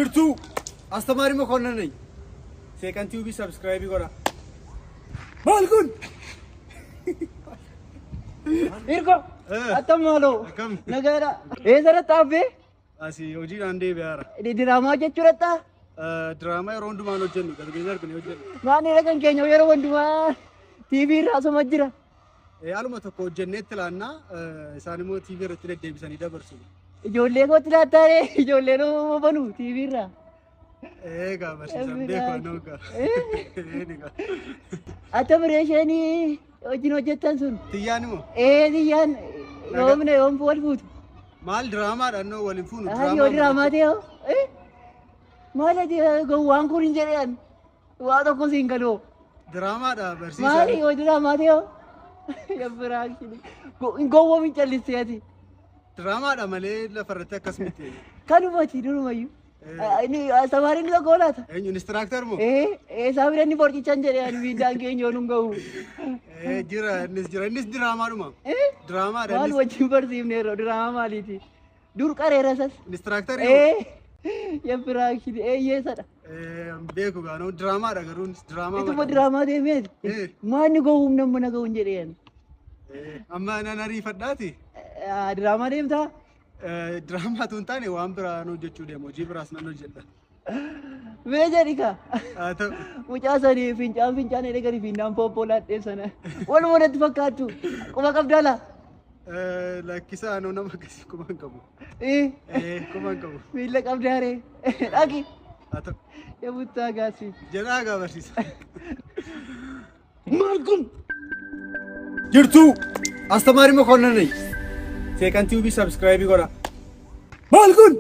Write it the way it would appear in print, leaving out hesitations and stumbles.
Jirtu Astamaarii Mokonnon ነኝ። Seeqan Tube subscribe godhaa. Maal kun? Irko, attam maaloo? Akkam? Nagaadha. Eessarratti dhaabbee? Asii hojiidhaan deebi'aara. Diraamaa jechuudha. Diraamaa yeroo hundumaan hojjennu darbee darbinee hojjennu. Maanidha kan keenya yeroo hundumaa TV irraa asuma jira. Haaluma tokko hojjenneetti ilaannaa, isaan immoo TV irratti deddeebisanii dabarsu. Ijoollee kootti laattaaree ijoolleen banu TV irraa. Egaa barsiisan beeku anoo egaa. Egaa. Attam ree isheen wajjin hojjettan sun? Tiyyaan immoo? Ee, tiyyaan yoomne yoom wal fuutu? Maal, diraamaadhaan noo waliin fuunu? Yoo diraamaa ta'e hoo? Maal ati gowwaan kun hin jedhan waa tokko siin galoo. Diraamaadha barsiisaa. Maali, yoo diraamaa ta'e hoo? Yabbiraa hin gowwoomin callistee ati. Diraamaadha malee lafarratti akkas miti. Kanumati durumayyuu. Inni samaariin tokko laata? Eenyu, instructor moo? Ee, isaa bira inni borcichan jedhee ani miidhaan keenya yoo nun ga'u. Jira, innis jira, innis diraamaadhuma. Diraamaadha Maal innis. Wajjin barsiifne yeroo diraamaa maaliiti? Dur qareera sas. Instructor? Ee, yabbiraa eeyyeessadha. Beeku gaanoo, diraamaadha garuu innis diraamaa. Ituma diraamaa deemeeti. Maanni gowwuum nama na ga'uun jedhee ani. Amma nan ariifadhaati. Diraamaa deemtaa? Diraamaa tun taane, waan biraa hojjechuu deema, hojii biraas nan hojjedha. Mee jedhi kaa. Haa ta'u. Mucaa sanii fincaan fincaan jedhee gadi finnaan pooppoo laadhee sana. Waluma natti fakkaattu. Quba qabdaa laa? Lakkisaa, anoo nama akkasii quba hin qabu. Quba hin qabu. Miila qabdaa ree? Dhaqi. Haa ta'u. Yabuttaa gaasii. Jedhaa gaa barsiisa. Maal kun? Jirtu Astamaarii Mokonnon ነኝ። Seeqan Tube subscribe godhaa. Maal kun?